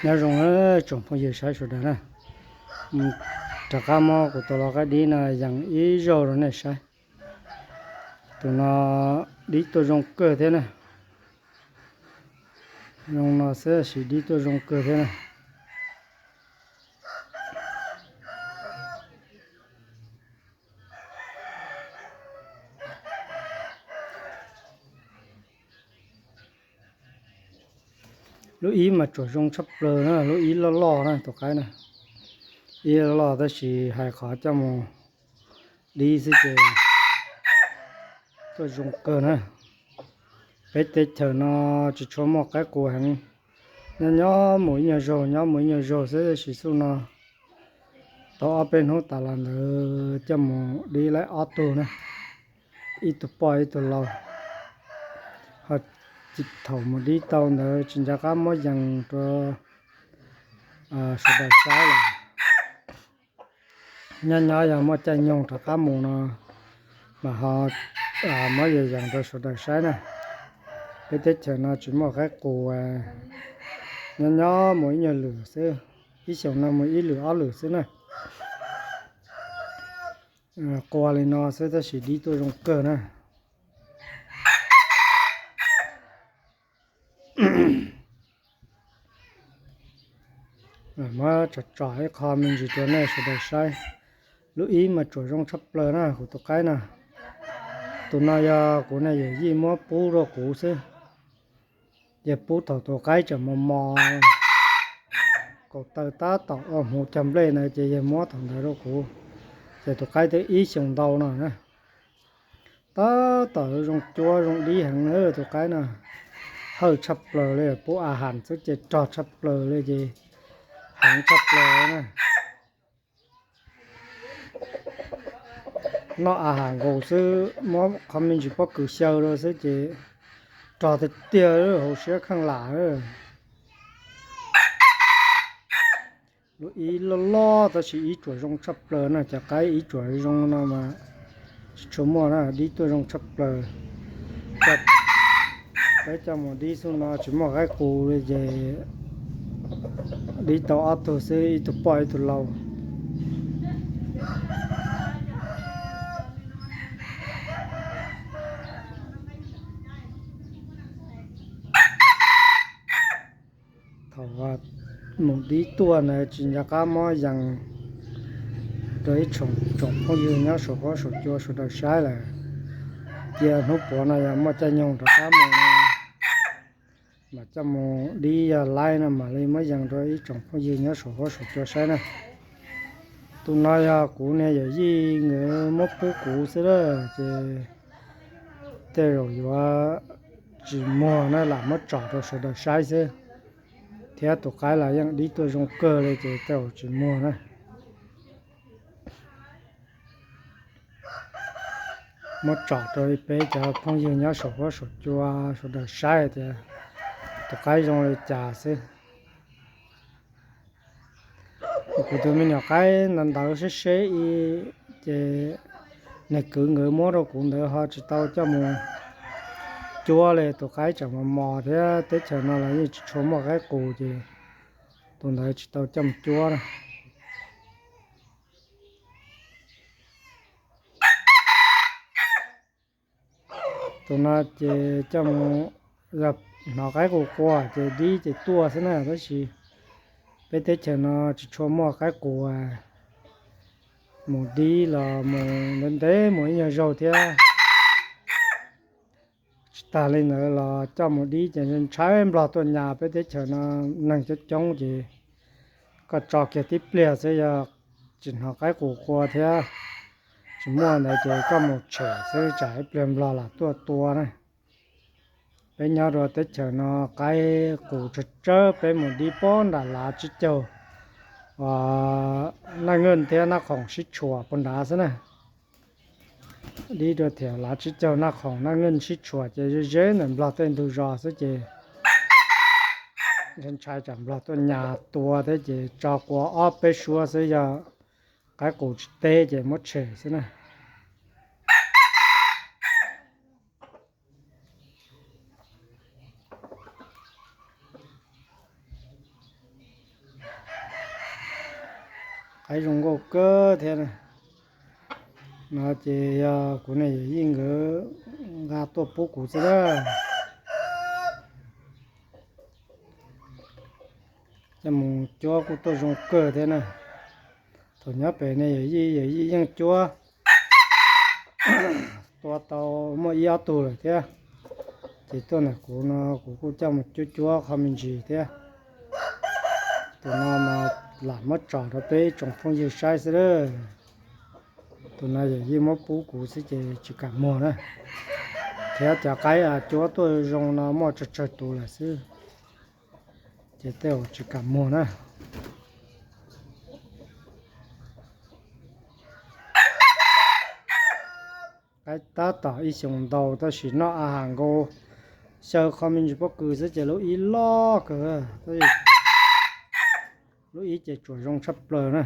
Nyob zoo tsoom phooj ywg saib sawv daws na, rov qab muab kuv tus lau qaib dib no yees ib zaug rau nej saib. Tus no dib tuaj zoo kawg thiab na. Zoo no xwb tab sis dib tuaj zoo kawg thiab na. Lub ib mas tsuas zoo tshaj plaws na, lub ib loj loj na tus qaib na. Ib loj loj tab sis hais qhov coj mus dib xwb ces tuaj zoo kawg na. Peb teb chaws no tsis tshua muaj qaib qus heev, nyob nyob mus ib nyuag zaug nyob mus ib nyuag zaug xwb tab sis xub no tau ob peb hnub tas los ntawd coj mus dib laib ob tug na, ib tug poj ib tug lau. Ho thaum mus dib tau ntawd tsis nco qab muab yees rau sawv daws saib lawm. Nyob nyob yog muaj caij nyoog rov qab mus no mas ho muab yees yees rau sawv daws saib na. Peb teb chaws no tsis muaj qaib qus, nyob nyob mus ib nyuag lwm xwb, ib xyoos no mus ib lwm ob lwm xwb na. Qua li no xwb tab sis dib tuaj zoo kawg na. Muab tsom tsom ib qho me ntsis rau nej sawv daws saib. Lub ib mas tsuas zoo tshaj plaws na kuv tus qaib no. Tus no yog kuv niag yawm yij muab pub rau kuv xwb. Yawg pub thaum tus qaib tseem mos mos, kaum taw tab tom ua hmuv cog nplej ntawd ces yawg muab thaum ntawd rau kuv, ces tus qaib twb ib xyoos ntau no na. Tab tom zoo cuab zoo dib heev na tus qaib no, hawj tshaj plaws li, pub a has xwb ces rog tshaj plaws li ces heev tshaj plaws na. Noj a has nkaus xwb, muab qhov me ntsis pob kws xyaw rau xwb ces rog tiag tiag, hauv siab kheej lam. Lub ib loj loj tab sis ib tsuas zoo tshaj plaws no, cov qaib ib tsuas zoo no mas tsis tshua muaj na, dib tuaj zoo tshaj plaws. Peb coj mus dib xub no tsis muaj qaib qus li ces dib tau ob tug xwb, ib tug poj ib tug lau. Thaum mus dib tuaj ntawd tsis nco qab muab yees rau ib tsoom phooj ywg nyob saum huab saum cua sawv daws saib lawm. Cia hnub puav no yog muaj caij nyoog rov qab mus no mam coj mus dib, yog laib no mam li muab yees rau ib tsoom phooj ywg nyob saum huab saum cua saib na. Tus no yog kuv niag yawm yij nkawd muab pub kuv xwb na, ces tej zaum yuav tsis muag na, lam muab tsom rau sawv daws saib xwb, thiab tus qaib los yeej dib tuaj zoo kawg li ces tej zaum tsis muag na. Muab tsom rau peb cov phooj ywg nyob saum huab saum cua sawv daws saib tias tus qaib zoo li cas xwb. Kuv tus me nyuam qaib ntawd ntawd seb seb ib ces nws kwv nkawd muab rau kuv ntawd ho tsis tau coj mus cuab li, tus qaib tseem mos mos thiab teb chaws no los yeej tsis tshua muaj qaib qus ces tus ntawd tsis tau coj mus cuab na. Tus no ces coj mus, yog hnov qaib qus qua ces dib ces tuaj xwb na, tab sis peb teb chaws no tsis tshua muaj qaib qus, mus dib los mus ntev ntev mus ib nyuag zaug thiab. Tsis tas li ntawd los coj mus dib ces ntshai nplog tuaj nyas, peb teb chaws no neeg coob coob ces koj tso kiag tib pliag xwb yog tsis hnov qaib qus qua thiab tsis muaj ntawd ces koj mus tshem xwb tsam ib pliag nplog lam tuaj tua na. Peb nyob rau teb chaws no qaib qus tsawg tsawg, peb mus dib puag nram lav tsib caug, Naj Nkeej thiab Naj Khoom sib tshuam puag nrad xwb na. Dib rau thiab lav tsib caug Naj Khoom Naj Nkeej sib tshuam ces ze ze ntawm nplog tej ntug zos xwb ces ntshai tsam nplog tuaj nyas tua thiab ces tso qua ob peb suab xwb, yog qaib qus tsis teb ces muab tshem xwb na. Qaib zoo nkauj kawg thiab na. No ces yog kuv niam yawm yij nkawd nqa tuaj pub kuv xwb na. Coj mus cuab kuj tuaj zoo kawg thiab na. Thaum nyob pem niam yawm yij, yawm yij yeej cuab tua tau muaj ib ob tug lawm thiab. Ces tuaj ntawm kuv no kuv kuj coj mus cuab cuab qho me ntsis thiab. Tus no mas lam muab tsom rau peb ib tsoom phooj ywg saib xwb lawm. Tus no yawm yij muab pub kuv xwb ces tsis kam muag na. Thiab cov qaib cuab tuaj zoo no muaj tsawg tsawg tus lawm xwb, ces tej zaum tsis kam muag na. Qaib tab tom ib xyoos ntau tab sis noj a has nkaus, xyaw qho me ntsis pob kws xwb ces lub ib loj kawg. Lub ib ces tsuas zoo tshaj plaws na.